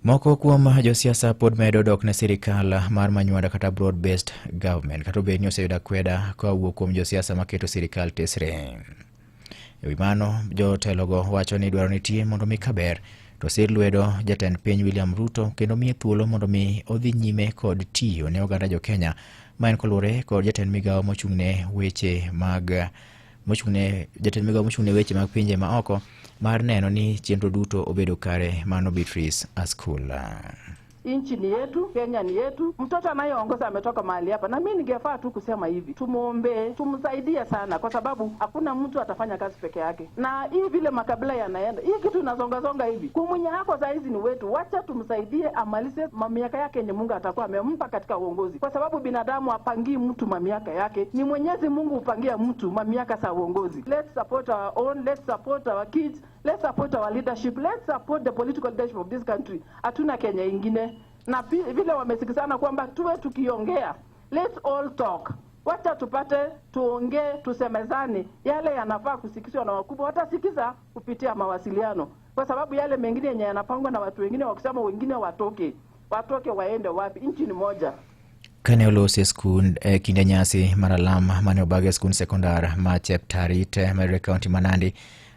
Moko kuom josiasa pod medo dok ne sirikal mar Manywanda kata broad based government kata obedo ni oseyudo akweda ka owuok kuom josiasa maketo sirikal tesre. E wi mano, jotelogo wacho ni dwaro nitie mondo mi kaber to sir lwedo jatend piny William Ruto kendo miye thuolo mondo mi odhi nyime kod tiyo ne oganda jo Kenya ma en koluwore kod jatend migawo mochung'ne weche mag mochung'ne jatend migawo mochung'ne weche mag pinje ma oko mar neno ni chenro duto obedo kare mano Beatrice Askula. Nchi ni yetu, Kenya ni yetu. Mtoto anayeongoza ametoka mahali hapa, na mimi ningefaa tu kusema hivi, tumuombee, tumsaidie sana, kwa sababu hakuna mtu atafanya kazi peke yake. Na hii vile makabila yanaenda, hii kitu inazongazonga hivi, kumwinya hako saa hizi ni wetu. Wacha tumsaidie amalize mamiaka yake yenye Mungu atakuwa amempa katika uongozi, kwa sababu binadamu apangii mtu mamiaka yake, ni Mwenyezi Mungu hupangia mtu mamiaka za uongozi. Let's support our own, let's support our kids. Let's support our leadership. Let's support the political leadership of this country. Hatuna Kenya ingine. Na vile wamesikizana kwamba tuwe tukiongea. Let's all talk. Wacha tupate tuongee, tusemezane yale yanafaa kusikizwa na wakubwa, watasikiza kupitia mawasiliano, kwa sababu yale mengine yenye yanapangwa na watu wengine wakisema wengine watoke, watoke waende wapi? Nchi ni moja. Kane olosi e skund e kinde nyasi mar alam mane obag e skund sekondar ma Cheptarit mayudore e kaunti ma Nandi,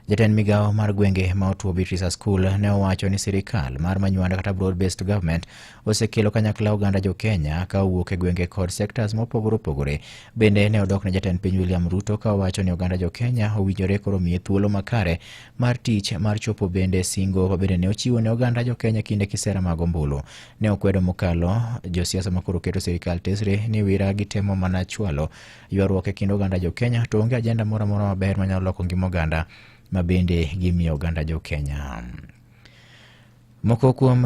jatend migawo mar gwenge ma otuo Beatrice Askul ne owacho ni sirikal mar Manywanda kata Broad Based Government osekelo kanyakla oganda jo Kenya ka owuok e gwenge kod sectors mopogore opogore. Bende ne odok ne jatend piny William Ruto ka owacho ni oganda jo Kenya owinjore koro miye thuolo makare mar tich mar chopo bende singo ma bende ne ochiwo ne oganda jo Kenya kinde kisera mag ombulu. Ne okwedo mokalo josiasa ma koro keto sirikal tesre ni wira gitemo mana chwalo ywaruok e kind oganda jo Kenya to onge ajenda moro amora maber manyalo loko ngima oganda ma bende gimiyo oganda jo Kenya. Moko kuom